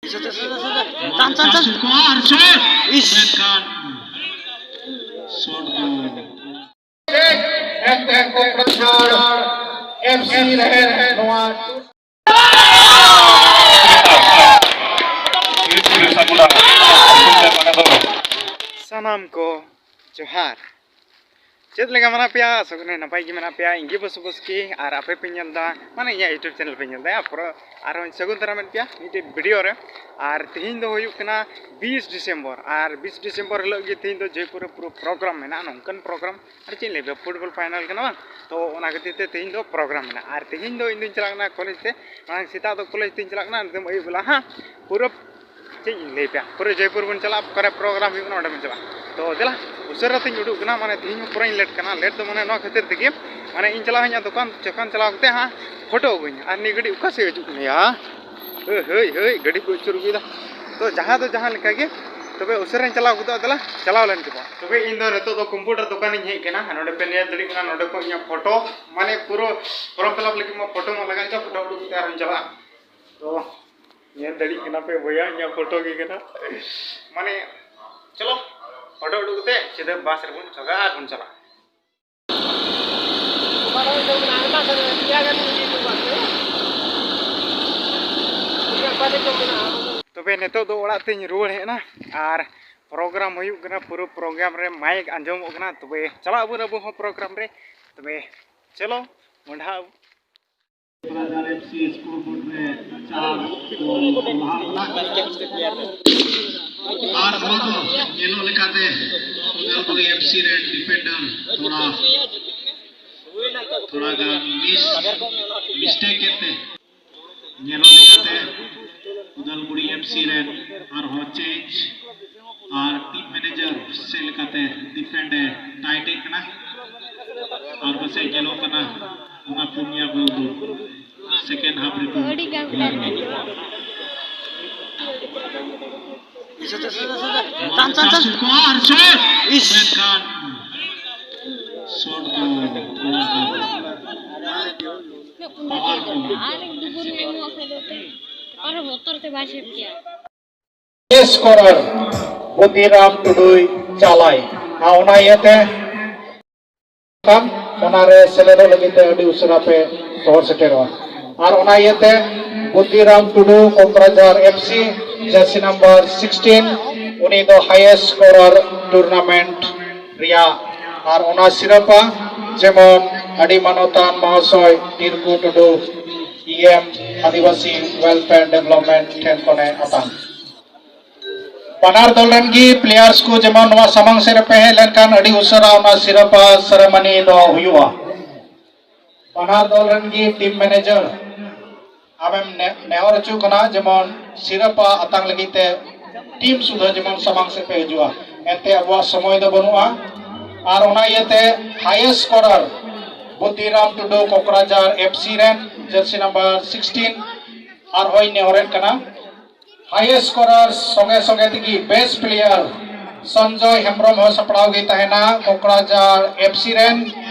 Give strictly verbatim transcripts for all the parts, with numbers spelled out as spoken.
Chance, chance, chance. ᱠᱚᱣᱟ ᱟᱨ ᱥᱚᱴ᱾ ᱤᱥ᱾ ᱢᱮᱱᱠᱷᱟᱱ ᱥᱚᱴ ᱫᱚ ᱮᱱᱛᱮ, ᱮᱱᱛᱮ, ᱮᱯᱷ ᱥᱤ ᱨᱮ ᱱᱚᱣᱟ ᱥᱟᱱᱟᱢ ᱠᱚ ᱡᱚᱦᱟᱨ᱾ ᱪᱮᱫ ᱞᱮᱠᱟ ᱢᱮᱱᱟᱜ ᱯᱮᱭᱟ? ᱟᱥᱚᱜ ᱠᱟᱹᱱᱟᱹᱧ ᱱᱟᱯᱟᱭ ᱜᱮ ᱢᱮᱱᱟᱜ ᱯᱮᱭᱟ᱾ ᱤᱧ ᱜᱮ ᱵᱟᱹᱥᱩ ᱵᱟᱥᱠᱮ, ᱟᱨ ᱟᱯᱮ ᱯᱮ ᱧᱮᱞ ᱮᱫᱟ, ᱢᱟᱱᱮ ᱤᱧᱟᱹᱜ YouTube ᱪᱮᱱᱮᱞ ᱯᱮ ᱧᱮᱞ ᱮᱫᱟ᱾ ᱯᱩᱨᱟᱹ ᱟᱨᱦᱚᱸ ᱥᱟᱹᱜᱩᱱ ᱫᱟᱨᱟᱢᱮᱫ ᱯᱮᱭᱟ ᱢᱤᱫᱴᱮᱡ ᱵᱷᱤᱰᱤᱭᱳ ᱨᱮ᱾ ᱟᱨ ᱛᱮᱦᱮᱧ ᱫᱚ ᱦᱩᱭᱩᱜ ᱠᱟᱱᱟ ᱵᱤᱥ ᱰᱤᱥᱮᱢᱵᱚᱨ, ᱟᱨ ᱵᱤᱥ ᱰᱤᱥᱮᱢᱵᱚᱨ ᱦᱤᱞᱳᱜ ᱜᱮ ᱛᱮᱦᱮᱧ ᱫᱚ ᱡᱚᱭᱯᱩᱨ ᱨᱮ ᱯᱩᱨᱟᱹ ᱯᱨᱳᱜᱨᱟᱢ ᱢᱮᱱᱟᱜᱼᱟ, ᱱᱚᱝᱠᱟᱱ ᱯᱨᱳᱜᱨᱟᱢ, ᱟᱨ ᱪᱮᱫ ᱤᱧ ᱞᱟᱹᱭ ᱟᱯᱮᱭᱟ, ᱯᱷᱩᱴᱵᱚᱞ ᱯᱷᱟᱭᱱᱟᱞ ᱠᱟᱱᱟ ᱵᱟᱝ? ᱛᱚ ᱚᱱᱟ ᱠᱷᱟᱹᱛᱤᱨ ᱛᱮ ᱛᱮᱦᱮᱧ ᱫᱚ ᱯᱨᱳᱜᱨᱟᱢ ᱢᱮᱱᱟᱜᱼᱟ᱾ ᱟᱨ ᱛᱮᱦᱮᱧ ᱫᱚ ᱤᱧ ᱫᱚᱧ ᱪᱟᱞᱟᱜ ᱠᱟᱱᱟ ᱠᱚᱞᱮᱡᱽ ᱛᱮ, ᱢᱟᱲᱟᱝ ᱥᱮᱛᱟᱜ ᱫᱚ ᱠᱚᱞᱮᱡᱽ ᱛᱮᱧ ᱪᱟᱞᱟᱜ ᱠᱟᱱᱟ, ᱱᱤᱛᱚᱜ ᱟᱹᱭᱩᱵ ᱵᱮᱞᱟ ᱦᱟᱸᱜ ᱯᱩᱨᱟᱹ ᱪᱮᱫ ᱤᱧ ᱞᱟᱹᱭ ᱟᱯᱮᱭᱟ, ᱯᱩᱨᱟᱹ ᱡᱚᱭᱯᱩᱨ ᱵᱚᱱ ᱪᱟᱞᱟᱜᱼᱟ, ᱚᱠᱟᱨᱮ ᱯᱨᱳᱜᱨᱟᱢ ᱦᱩᱭᱩᱜ ᱠᱟᱱᱟ ᱚᱸᱰᱮ ᱵᱚᱱ ᱪᱟᱞᱟᱜᱼᱟ᱾ ᱛᱚ ᱫᱮᱞᱟ, ᱩᱥᱟᱹᱨᱟ ᱛᱤᱧ ᱩᱰᱩᱠ ᱠᱟᱱᱟ, ᱢᱟᱱᱮ ᱛᱮᱦᱮᱧ ᱦᱚᱸ ᱯᱩᱨᱟᱹᱧ ᱞᱮᱴ ᱠᱟᱱᱟ᱾ ᱞᱮᱴ ᱫᱚ ᱢᱟᱱᱮ ᱱᱚᱣᱟ ᱠᱷᱟᱹᱛᱤᱨ ᱛᱮᱜᱮ, ᱢᱟᱱᱮ ᱤᱧ ᱪᱟᱞᱟᱣ ᱦᱟᱸᱜ ᱫᱚᱠᱟᱱ, ᱫᱚᱠᱟᱱ ᱪᱟᱞᱟᱣ ᱠᱟᱛᱮ ᱦᱟᱸᱜ ᱯᱷᱳᱴᱳ ᱟᱹᱜᱩᱧ, ᱟᱨ ᱱᱤᱭᱟᱹ ᱜᱟᱹᱰᱤ ᱚᱠᱟ ᱥᱮᱫ ᱦᱤᱡᱩᱜ ᱠᱟᱱᱟ ᱭᱟ? ᱦᱟᱹᱭ, ᱦᱟᱹᱭ, ᱦᱟᱹᱭ, ᱜᱟᱹᱰᱤ ᱠᱚ ᱟᱹᱪᱩᱨ ᱟᱹᱜᱩᱭᱮᱫᱟ᱾ ᱛᱚ ᱡᱟᱦᱟᱸ ᱫᱚ ᱡᱟᱦᱟᱸ ᱞᱮᱠᱟ ᱜᱮ, ᱛᱚᱵᱮ ᱩᱥᱟᱹᱨᱟᱧ ᱪᱟᱞᱟᱣ ᱜᱚᱫᱚᱜᱼᱟ, ᱫᱮᱞᱟ, ᱪᱟᱞᱟᱣ ᱞᱮᱱ ᱜᱮᱵᱚᱱ᱾ ᱛᱚᱵᱮ ᱤᱧ ᱫᱚ ᱱᱤᱛᱚᱜ ᱫᱚ ᱠᱚᱢᱯᱤᱭᱩᱴᱟᱨ ᱫᱚᱠᱟᱱᱤᱧ ᱦᱮᱡ ᱠᱟᱱᱟ, ᱟᱨ ᱱᱚᱰᱮ ᱯᱮ ᱧᱮᱞ ᱫᱟᱲᱮᱭᱟᱜ ᱠᱟᱱᱟ, ᱱᱚᱰᱮ ᱠᱷᱚᱱ ᱤᱧᱟᱹᱜ ᱯᱷᱳᱴᱳ, ᱢᱟᱱᱮ ᱯᱩᱨᱟᱹ ᱯᱷᱚᱨᱚᱢ ᱯᱷᱤᱞᱟᱯ ᱞᱟᱹᱜᱤᱫ ᱢᱟ ᱯᱷᱳᱴᱳ ᱢᱟ ᱞᱟᱜᱟᱜ ᱜᱮᱭᱟ, ᱯᱷᱳᱴᱳ ᱩᱰᱩᱠ ᱠᱟᱛᱮ ᱟᱨᱦᱚᱸᱧ ᱪᱟᱞᱟᱜᱼᱟ᱾ ᱛᱚ ᱧᱮᱞ ᱫᱟᱲᱮᱭᱟᱜ ᱠᱟᱱᱟ ᱯᱮ ᱵᱚᱭᱦᱟ, ᱤᱧᱟᱹᱜ ᱯᱷᱳᱴᱳ ᱜᱮ ᱠᱟᱱᱟ, ᱢᱟᱱᱮ ᱪᱚᱞᱚ ᱯᱷᱳᱴᱳ ᱩᱰᱩᱠ ᱠᱟᱛᱮ ᱥᱤᱫᱷᱟᱹ ᱵᱟᱥ ᱨᱮᱵᱚᱱ ᱪᱷᱚᱜᱟ ᱟᱨ ᱵᱚᱱ ᱪᱟᱞᱟᱜᱼᱟ᱾ ᱛᱚᱵᱮ ᱱᱤᱛᱚᱜ ᱫᱚ ᱚᱲᱟᱜ ᱛᱮᱧ ᱨᱩᱣᱟᱹᱲ ᱦᱮᱡ ᱮᱱᱟ, ᱟᱨ ᱯᱨᱳᱜᱨᱟᱢ ᱦᱩᱭᱩᱜ ᱠᱟᱱᱟ, ᱯᱩᱨᱟᱹ ᱯᱨᱳᱜᱨᱟᱢ ᱨᱮ ᱢᱟᱭᱤᱠ ᱟᱸᱡᱚᱢᱚᱜ ᱠᱟᱱᱟ᱾ ᱛᱚᱵᱮ ᱪᱟᱞᱟᱜ ᱟᱵᱚᱱ ᱟᱵᱚ ᱦᱚᱸ ᱯᱨᱳᱜᱨᱟᱢ ᱨᱮ᱾ ᱛᱚᱵᱮ ᱪᱚᱞᱚ ᱢᱚᱸᱰᱷᱟ᱾ ᱨᱟᱡᱟ ᱮᱯᱷ ᱥᱤ ᱥᱠᱳᱨ ᱵᱳᱨᱰ ᱨᱮ ᱪᱟᱨ ᱜᱳᱞ ᱞᱟᱦᱟ ᱢᱮᱱᱟᱜ᱾ ᱟᱨ ᱱᱚᱣᱟ ᱫᱚ ᱧᱮᱞᱚᱜ ᱞᱮᱠᱟᱛᱮ ᱩᱫᱟᱞᱜᱩᱲᱤ ᱮᱯᱷ ᱥᱤ ᱨᱮᱱ ᱰᱤᱯᱷᱮᱱᱰᱟᱨ ᱛᱷᱚᱲᱟ, ᱛᱷᱚᱲᱟ ᱜᱟᱱ ᱢᱤᱥ, ᱢᱤᱥᱴᱮᱠ ᱮᱱᱛᱮ ᱧᱮᱞᱚᱜ ᱞᱮᱠᱟᱛᱮ ᱩᱫᱟᱞᱜᱩᱲᱤ ᱮᱯᱷ ᱥᱤ ᱨᱮᱱ ᱟᱨᱦᱚᱸ ᱪᱮᱧᱡᱽ ᱟᱨ ᱴᱤᱢ ᱢᱮᱱᱮᱡᱟᱨ ᱥᱮᱫ ᱞᱮᱠᱟᱛᱮ ᱰᱤᱯᱷᱮᱱᱰ ᱮ ᱴᱟᱭᱤᱴ ᱮᱫ ᱠᱟᱱᱟ᱾ ᱟᱨ ᱯᱟᱥᱮᱡ ᱧᱮᱞᱚᱜ ᱠᱟᱱᱟ ᱚᱱᱟ ᱯᱩᱱᱭᱟ ᱜᱳᱞ ᱫᱚ ᱥᱮᱠᱮᱱᱰ ᱦᱟᱯ ᱨᱮᱠᱚ ᱟᱹᱰᱤ ᱜᱟᱱ ᱜᱳᱞ ᱠᱟᱱᱟ᱾ ᱞᱮᱫᱟ᱾ Chance, chance, chance. ᱠᱚᱣᱟ ᱟᱨ ᱥᱚᱴ᱾ ᱤᱥ᱾ ᱢᱮᱱᱠᱷᱟᱱ ᱥᱚᱴ ᱫᱚ ᱛᱷᱚᱲᱟ ᱜᱟᱱ ᱯᱟᱣᱟᱨ ᱠᱚ ᱟᱨ ᱫᱩᱵᱩᱨ ᱢᱮ ᱱᱚᱣᱟ ᱠᱷᱟᱡ ᱫᱚ᱾ ᱟᱨ ᱵᱚᱛᱚᱨ ᱛᱮ ᱵᱟᱭ ᱥᱮᱵᱷ ᱜᱮᱭᱟ᱾ ᱥᱠᱳᱨᱟᱨ ᱵᱩᱫᱷᱤᱨᱟᱢ ᱴᱩᱰᱩᱭ ᱪᱟᱞᱟᱭ᱾ ᱟᱨ ᱚᱱᱟ ᱤᱭᱟᱹᱛᱮ ᱠᱷᱟᱱ ᱚᱱᱟᱨᱮ ᱥᱮᱞᱮᱫᱚᱜ ᱞᱟᱹᱜᱤᱫ ᱛᱮ ᱟᱹᱰᱤ ᱩᱥᱟᱹᱨᱟ ᱯᱮ ᱥᱚᱦᱚᱨ ᱥᱮᱴᱮᱨᱚᱜᱼᱟ᱾ ᱟᱨ ᱚᱱᱟ ᱤᱭᱟᱹᱛᱮ ᱵᱩᱫᱷᱤᱨᱟᱢ ᱴᱩᱰᱩ ᱠᱚᱠᱨᱟᱡᱷᱟᱨ ᱮᱯᱷ ᱥᱤ, ᱡᱟᱹᱨᱥᱤ ᱱᱟᱢᱵᱟᱨ ᱥᱤᱠᱥᱴᱤᱱ, ᱩᱱᱤ ᱫᱚ highest scorer tournament ᱨᱮᱭᱟᱜ᱾ ᱟᱨ ᱚᱱᱟ ᱥᱤᱨᱯᱟᱹ ᱡᱮᱢᱚᱱ ᱟᱹᱰᱤ ᱢᱟᱱᱚᱛᱟᱱ ᱢᱚᱦᱟᱥᱚᱭ ᱛᱤᱨᱠᱩ ᱴᱩᱰᱩ, ᱤ ᱮᱢ, ᱟᱹᱫᱤᱵᱟᱹᱥᱤ Welfare Development ᱴᱷᱮᱱ ᱠᱷᱚᱱᱮ ᱟᱛᱟᱝ᱾ ᱵᱟᱱᱟᱨ ᱫᱚᱞ ᱨᱮᱱ ᱜᱮ ᱯᱞᱮᱭᱟᱨᱥ ᱠᱚ ᱡᱮᱢᱚᱱ ᱱᱚᱣᱟ ᱥᱟᱢᱟᱝ ᱥᱮᱫ ᱨᱮᱯᱮ ᱦᱮᱡ ᱞᱮᱱᱠᱷᱟᱱ ᱟᱹᱰᱤ ᱩᱥᱟᱹᱨᱟ ᱚᱱᱟ ᱥᱤᱨᱯᱟᱹ ᱥᱮᱨᱮᱢᱚᱱᱤ ᱫᱚ ᱦᱩᱭᱩᱜᱼᱟ᱾ ᱵᱟᱱᱟᱨ ᱫᱚᱞ ᱨᱮᱱ ᱜᱮ ᱴᱤᱢ ᱢᱮᱱᱮᱡᱟᱨ ᱟᱢᱮᱢ ᱱᱮ-, ᱱᱮᱦᱚᱨ ᱦᱚᱪᱚ ᱠᱟᱱᱟ ᱡᱮᱢᱚᱱ ᱥᱤᱨᱯᱟᱹ ᱟᱛᱟᱝ ᱞᱟᱹᱜᱤᱫ ᱛᱮ ᱴᱤᱢ ᱥᱩᱫᱷᱟᱹ ᱡᱮᱢᱚᱱ ᱥᱟᱢᱟᱝ ᱥᱮᱫ ᱯᱮ ᱦᱤᱡᱩᱜᱼᱟ᱾ ᱮᱱᱛᱮ ᱟᱵᱚᱣᱟᱜ ᱥᱚᱢᱚᱭ ᱫᱚ ᱵᱟᱹᱱᱩᱜᱼᱟ᱾ ᱟᱨ ᱚᱱᱟ ᱤᱭᱟᱹᱛᱮ highest scorer ᱵᱩᱫᱷᱤᱨᱟᱢ ᱴᱩᱰᱩ ᱠᱚᱠᱨᱟᱡᱷᱟᱨ ᱮᱯᱷ ᱥᱤ ᱨᱮᱱ ᱡᱟᱹᱨᱥᱤ ᱱᱟᱢᱵᱟᱨ ᱥᱤᱠᱥᱴᱤᱱ ᱟᱨᱦᱚᱸᱧ ᱱᱮᱦᱚᱨᱮᱫ ᱠᱟᱱᱟ᱾ Highest scorer ᱥᱚᱸᱜᱮ ᱥᱚᱸᱜᱮ ᱛᱮᱜᱮ best player ᱥᱚᱧᱡᱚᱭ ᱦᱮᱢᱵᱨᱚᱢ ᱦᱚᱸ ᱥᱟᱯᱲᱟᱣ ᱜᱮ ᱛᱟᱦᱮᱱᱟ, ᱠᱚᱠᱨᱟᱡᱷᱟᱨ ᱮᱯᱷ ᱥᱤ ᱨᱮᱱ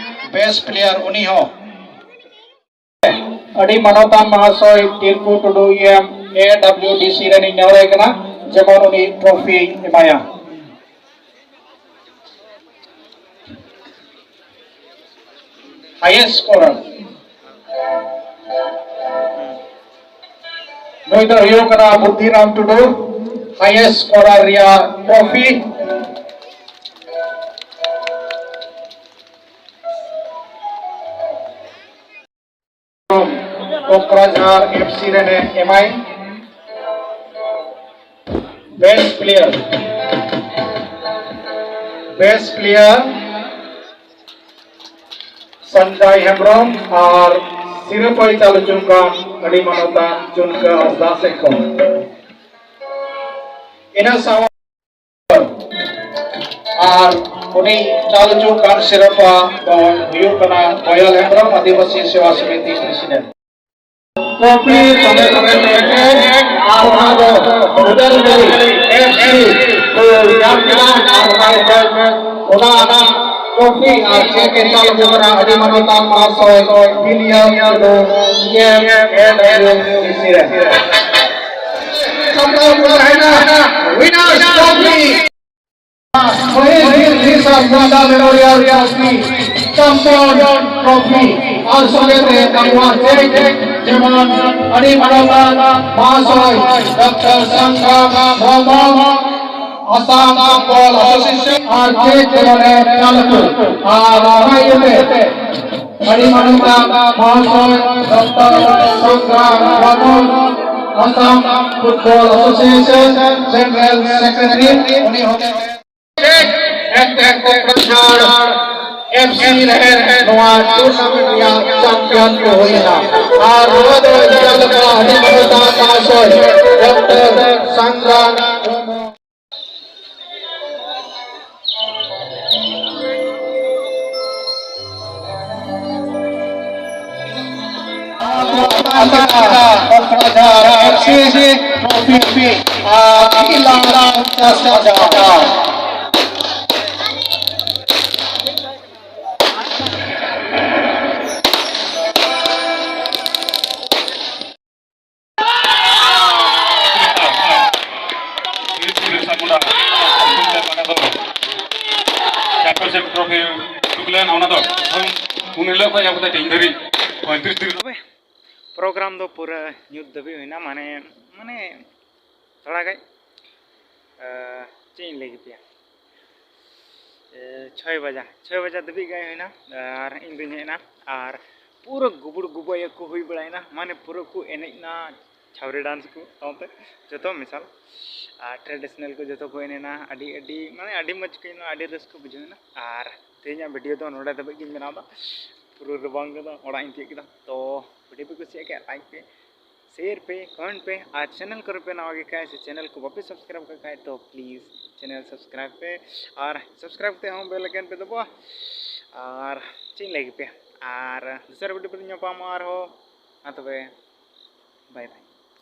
best player ᱩᱱᱤ ᱦᱚᱸ᱾ ᱟᱹᱰᱤ ᱢᱟᱱᱚᱛᱟᱱ ᱢᱟᱦᱟᱥᱚᱭ ᱛᱤᱨᱠᱩ ᱴᱩᱰᱩ ᱤ ᱮᱢ ᱮ ᱰᱟᱵᱞᱤᱭᱩ ᱰᱤ ᱥᱤ ᱨᱮᱱᱤᱧ ᱱᱮᱦᱚᱨᱮ ᱠᱟᱱᱟ, ᱡᱮᱢᱚᱱ ᱩᱱᱤ ᱴᱨᱚᱯᱷᱤ ᱮᱢᱟᱭᱟ᱾ Highest scorer ᱱᱩᱭ ᱫᱚ ᱦᱩᱭᱩᱜ ᱠᱟᱱᱟ ᱵᱩᱫᱷᱤᱨᱟᱢ ᱴᱩᱰᱩ, highest scorer ᱨᱮᱭᱟᱜ ᱴᱨᱚᱯᱷᱤ ᱠᱚᱠᱨᱟᱡᱷᱟᱨ ᱮᱯᱷ ᱥᱤ ᱨᱮᱱᱮ ᱮᱢᱟᱭ᱾ Best player, best player Sanjay Hembrom ᱟᱨ ᱥᱤᱨᱯᱟᱹᱭ ᱪᱟᱞ ᱦᱚᱪᱚ ᱠᱟᱱ ᱟᱹᱰᱤ ᱢᱟᱱᱚᱛᱟᱱ ᱪᱩᱱᱠᱟᱹ ᱦᱟᱸᱥᱫᱟ ᱥᱮᱫ ᱠᱷᱚᱱ᱾ ᱤᱱᱟᱹ ᱥᱟᱶ ᱟᱨ ᱩᱱᱤ ᱪᱟᱞ ᱦᱚᱪᱚ ᱠᱟᱱ ᱥᱤᱨᱯᱟᱹ ᱫᱚ ᱦᱩᱭᱩᱜ ᱠᱟᱱᱟ ᱠᱚᱭᱚᱞ ᱦᱮᱢᱵᱨᱚᱢ, ᱟᱹᱫᱤᱵᱟᱹᱥᱤ ᱥᱮᱵᱟ ᱥᱚᱢᱤᱛᱤ ᱯᱨᱮᱥᱤᱰᱮᱱᱴ᱾ ᱴᱨᱚᱯᱷᱤ ᱥᱚᱸᱜᱮ ᱥᱚᱸᱜᱮ ᱛᱮ ᱟᱨ ᱚᱱᱟ ᱫᱚ ᱩᱫᱟᱞᱜᱩᱨᱤ ᱮᱯᱷ ᱥᱤ ᱠᱚ ᱧᱟᱢ ᱠᱮᱫᱟ᱾ ᱟᱨ ᱚᱱᱟ ᱨᱮ ᱚᱱᱟ ᱴᱨᱚᱯᱷᱤ ᱟᱨ ᱪᱮᱠ ᱮ ᱪᱟᱞ ᱟᱹᱜᱩ ᱠᱟᱱᱟ ᱟᱹᱰᱤ ᱢᱟᱱᱚᱛᱟᱱ ᱢᱚᱦᱟᱥᱚᱭ ᱵᱤᱞᱤᱭᱟᱢ ᱴᱩᱰᱩ, ᱤ ᱮᱢ ᱮ ᱰᱟᱵᱞᱤᱭᱩ ᱰᱤ ᱥᱤ ᱨᱮ᱾ ᱥᱟᱯᱲᱟᱣ ᱠᱚ ᱛᱟᱦᱮᱱᱟ Winners Trophy, Mahesh Bir Birsa Munda Memorial Trophy, champion trophy ᱟᱨ ᱥᱚᱸᱜᱮ ᱛᱮ ᱟᱵᱚᱣᱟᱜ ᱥᱮᱡ ᱡᱮᱢᱚᱱ ᱟᱹᱰᱤ ᱢᱟᱱᱚᱛᱟᱱ ᱢᱚᱦᱟᱥᱚᱭ doctor Sangam Hembrom, Assam football association ᱟᱨ ᱪᱮᱠ ᱡᱮᱢᱚᱱ ᱮ ᱪᱟᱞ ᱟᱠᱚ ᱟᱨ ᱚᱱᱟ ᱤᱭᱟᱹᱛᱮ ᱟᱹᱰᱤ ᱢᱟᱱᱚᱛᱟᱱ ᱢᱚᱦᱟᱥᱚᱭ doctor Sangram Baman, Assam football association general secretary, ᱩᱱᱤ ᱦᱚᱸ ᱮᱱᱛᱮ ᱠᱚᱠᱨᱚᱡᱷᱟᱲ ᱮᱯᱷ ᱥᱤ ᱨᱮ ᱱᱚᱣᱟ ᱴᱩᱨᱱᱟᱢᱮᱱᱴ ᱨᱮᱭᱟᱜ ᱪᱟᱢᱯᱤᱭᱚᱱ ᱠᱚ ᱦᱩᱭᱮᱱᱟ᱾ ᱟᱨ ᱱᱚᱣᱟ ᱫᱚ ᱤᱱᱠᱟ ᱞᱮᱠᱟ ᱟᱹᱰᱤ ᱢᱟᱱᱚᱛᱟᱱ ᱢᱚᱦᱟᱥᱚᱭ ᱰᱚᱠᱴᱚᱨ ᱥᱟᱝᱜᱨᱟᱢ ᱢᱩᱨᱢᱩ ᱵᱤᱨ ᱵᱤᱨᱥᱟ ᱢᱩᱱᱰᱟ ᱧᱩᱛᱩᱢ ᱛᱮ ᱢᱟᱱᱮ ᱫᱚ ᱪᱟᱢᱯᱤᱭᱚᱱᱥᱤᱯ ᱴᱨᱚᱯᱷᱤ ᱩᱰᱩᱠ ᱞᱮᱱ, ᱚᱱᱟ ᱫᱚ ᱩᱱ ᱦᱤᱞᱳᱜ ᱠᱷᱚᱱ ᱮᱦᱚᱵ ᱠᱟᱛᱮ ᱛᱮᱦᱮᱧ ᱫᱷᱟᱹᱨᱤᱡ ᱯᱚᱸᱭᱛᱨᱤᱥ ᱫᱤᱱ᱾ ᱛᱚᱵᱮ ᱯᱨᱳᱜᱨᱟᱢ ᱫᱚ ᱯᱩᱨᱟᱹ ᱧᱩᱛ ᱫᱷᱟᱹᱵᱤᱡ ᱦᱩᱭᱱᱟ, ᱢᱟᱱᱮ, ᱢᱟᱱᱮ ᱛᱷᱚᱲᱟ ᱜᱟᱱ, ᱮ, ᱪᱮᱫ ᱤᱧ ᱞᱟᱹᱭ ᱠᱮᱯᱮᱭᱟ, ᱮ, ᱪᱷᱚᱭ ᱵᱟᱡᱟ, ᱪᱷᱚᱭ ᱵᱟᱡᱟ ᱫᱷᱟᱹᱵᱤᱡ ᱜᱮ ᱦᱩᱭᱱᱟ᱾ ᱟᱨ ᱤᱧ ᱫᱩᱧ ᱦᱮᱡ ᱮᱱᱟ, ᱟᱨ ᱯᱩᱨᱟᱹ ᱜᱩᱵᱩᱲ ᱜᱩᱵᱟᱹᱭ ᱠᱚ ᱦᱩᱭ ᱵᱟᱲᱟᱭᱮᱱᱟ, ᱢᱟᱱᱮ ᱯᱩᱨᱟᱹ ᱠᱚ ᱮᱱᱮᱡ ᱮᱱᱟ, ᱪᱷᱟᱣᱨᱤ ᱰᱟᱱᱥ ᱠᱚ ᱥᱟᱶᱛᱮ ᱡᱚᱛᱚ ᱢᱮᱥᱟᱞ, ᱟᱨ ᱴᱨᱮᱰᱤᱥᱚᱱᱟᱞ ᱠᱚ ᱡᱚᱛᱚ ᱠᱚ ᱮᱱᱮᱡ ᱮᱱᱟ᱾ ᱟᱹᱰᱤ, ᱟᱹᱰᱤ, ᱢᱟᱱᱮ, ᱟᱹᱰᱤ ᱢᱚᱡᱽ ᱠᱚ ᱮᱱᱮᱡ ᱮᱱᱟ, ᱟᱹᱰᱤ ᱨᱟᱹᱥᱠᱟᱹ ᱵᱩᱡᱷᱟᱹᱣ ᱮᱱᱟ᱾ ᱟᱨ ᱛᱮᱦᱮᱧᱟᱜ ᱵᱷᱤᱰᱤᱭᱳ ᱫᱚ ᱱᱚᱰᱮ ᱫᱷᱟᱹᱵᱤᱡ ᱜᱤᱧ ᱵᱮᱱᱟᱣ ᱮᱫᱟ᱾ ᱯᱩᱨᱟᱹ ᱨᱟᱵᱟᱝ ᱠᱟᱫᱟ, ᱚᱲᱟᱜ ᱤᱧ ᱛᱤᱭᱳᱜ ᱠᱮᱫᱟ᱾ ᱛᱚ ᱵᱷᱤᱰᱤᱭᱳ ᱯᱮ ᱠᱩᱥᱤᱭᱟᱜ ᱠᱷᱟᱡ ᱞᱟᱭᱤᱠ ᱯᱮ, ᱥᱮᱭᱟᱨ ᱯᱮ, ᱠᱚᱢᱮᱱᱴ ᱯᱮ, ᱟᱨ ᱪᱮᱱᱮᱞ ᱠᱚᱨᱮ ᱯᱮ ᱱᱟᱣᱟ ᱜᱮ ᱠᱷᱟᱡ ᱥᱮ ᱪᱮᱱᱮᱞ ᱠᱚ ᱵᱟᱯᱮ ᱥᱟᱵᱥᱠᱨᱟᱭᱤᱵ ᱠᱟᱜ ᱠᱷᱟᱡ ᱛᱚ ᱯᱞᱤᱡ ᱪᱮᱱᱮᱞ ᱥᱟᱵᱥᱠᱨᱟᱭᱤᱵ ᱯᱮ, ᱟᱨ ᱥᱟᱵᱥᱠᱨᱟᱭᱤᱵ ᱠᱟᱛᱮ ᱦᱚᱸ ᱵᱮᱞ ᱟᱭᱠᱚᱱ ᱯᱮ ᱫᱟᱵᱟᱣᱟ᱾ ᱟᱨ ᱪᱮᱫ ᱤᱧ ᱞᱟᱹᱭ ᱠᱮᱯᱮᱭᱟ, ᱟᱨ ᱫᱚᱥᱟᱨ ᱵᱷᱤᱰᱤᱭᱳ ᱨᱮ ᱧᱟᱯᱟᱢᱚᱜᱼᱟ ᱟᱨᱦᱚᱸ᱾ ᱢᱟ ᱛᱚᱵᱮ, ᱵᱟᱭ ᱵᱟᱭ᱾